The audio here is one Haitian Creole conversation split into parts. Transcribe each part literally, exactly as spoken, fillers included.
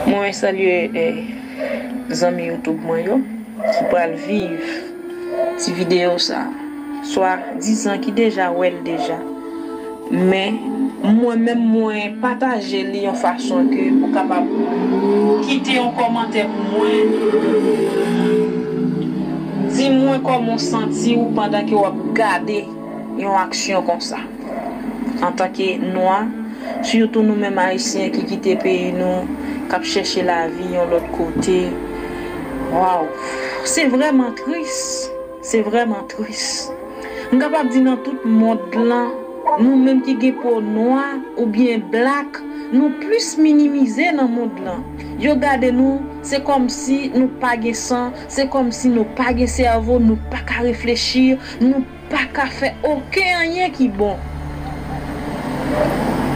Mwen salye eh, zanmi YouTube mwen yo ki pral viv ti videyo sa. Swa dizan ki deja wè l deja. Men mwen menm mwen pataje li yon fason ke ou kapab kite yon kòmantè pou mwen. Di mwen kòman w santi w pandan ke w ap gade yon aksyon konsa. Antanke nwa, sitou nou menm ayisyen ki kite peyi nou, k ap chèche lavi yon lòt kote. Waw, se vrèman tris, se vrèman tris. M kapab di nan tout mond lan, nou menm ki gen po nwa oubyen black, nou plis minimize nan mond lan. Yo gade nou, se kòmsi nou pa gen san, se kòmsi nou pa gen sèvo, nou pa ka reflechi, nou pa ka fè okenn anyen ki bon.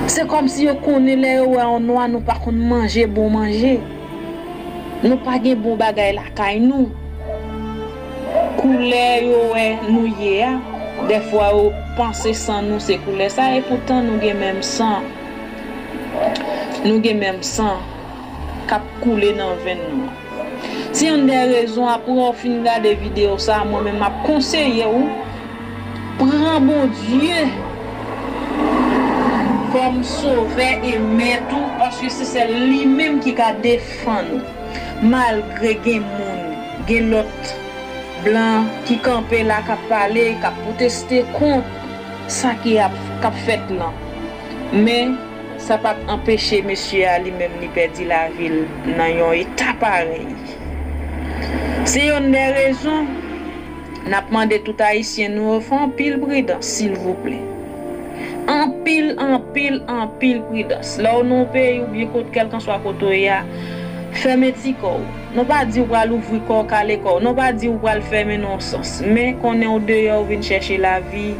Se kòmsi yo konnen lè yo wè yon nwa nou pa konn manje bon manje. Nou pa gen bon bagay lakay nou. Koulè yo wè nou ye a, dèfwa yo panse san nou se koulè sa, epoutan nou gen menm san. Nou gen menm san k ap koule nan venn nou. Se youn dè rezon apre w fin gade videyo sa, mwen menm m ap konseye w pran Bondye kòm sovè e mèt ou, paske se sèl li menm ki ka defann ou. Malgre gen moun, gen lòt blan ki kanpe la, k ap pale, k ap pwoteste kont sa ki ap, k ap fèt lan. Men, sa p ap anpeche mesye a li menm li pèdi lavi l nan yon eta parèy. Se youn dè rezon n ap mande tout ayisyen nou yo fè anpil pridans, silvouplè. Anpil, anpil, anpil pridans. Lè w nan yon peyi oubyen kot, kèlkanswa kote w ye a, fèmen ti kò w. Non pa di w pral ouvri kò w, kale kò w. Non pa di w pral fèmen nan yon sans. Men konnen w deyò, w vin chèche lavi,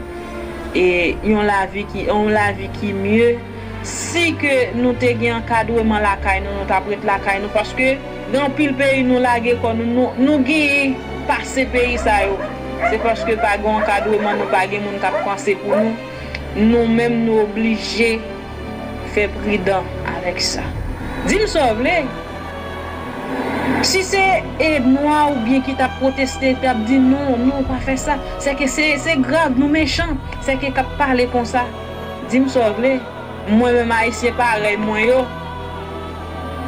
e yon lavi ki, yon lavi ki mye. Si ke nou te gen ankadreman lakay nou, nou t ap ret lakay nou, paske gen anpil peyi nou lage kò nou, nou, nou genyen pase peyi sa yo. Se paske pa gen ankadreman, nou pa gen moun k ap panse pou nou. Nou menm nou oblije fè pridan avèk sa. Di m sa w vle. Si se e nwa oubyen ki t ap pwoteste, t ap di non, non, pa fè sa. Sèke se, se grav, nou mechan. Sèke k ap pale konsa. Di m sa w vle. Mwen menm ayisyen parèy mwen yo,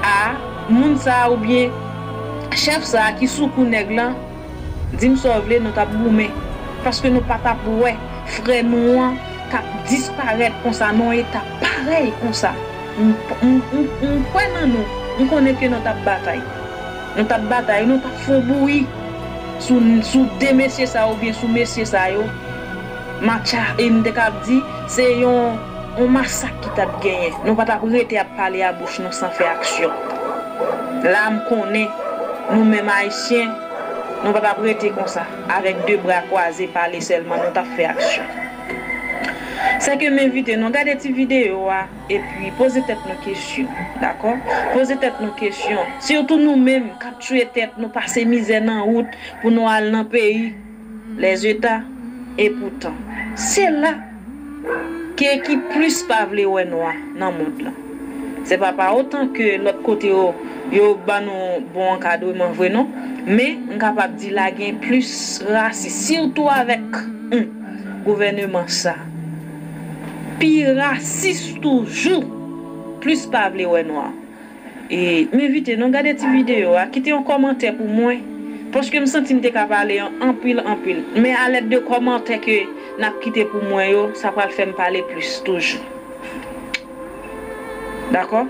a moun sa a oubyen chèf sa a ki sou kou nèg lan, di m sa w vle, nou t ap goumen. Paske nou pa t ap wè frè nou an k ap disparèt konsa nan yon eta parèy konsa. M, m, m, m kwè nan nou. M konnen ke nou t ap batay. Nou t ap batay, nou t ap fè bouyi sou, sou de mesye sa yo oubyen sou mesye sa yo. Matcha, e m te kab di, se yon, yon masak ki t ap genyen. Nou pa t ap rete ap pale a bouch nou san fè aksyon. La, m konnen, nou menm Ayisyen, nou pa t ap rete konsa, avèk de bra kwaze, pale sèlman, nou t ap fè aksyon. Sèke m envite nou, gade ti videyo a, epi poze tèt nou kesyon, dakò? Poze tèt nou kesyon. Sitou nou menm k ap tiye tèt nou, pase mizè nan wout pou nou al nan peyi, lèzeta, epoutan, se la ke ki plis pa vle wè nwa nan mond lan. Se pa pa otan ke lòt kote yo, yo ban nou bon ankadreman vre non, men m kapab di la gen plis rasis, sitou avèk, hmm, gouvèneman sa. Pi rasis toujou, plis pa vle wè nwa. E m envite nou gade ti videyo a, kite yon kòmantè pou mwen, paske m santi m te ka pale an, anpil, anpil. Men alèd de kòmantè ke n ap kite pou mwen yo, sa pral fè m pale plis toujou. Dakò?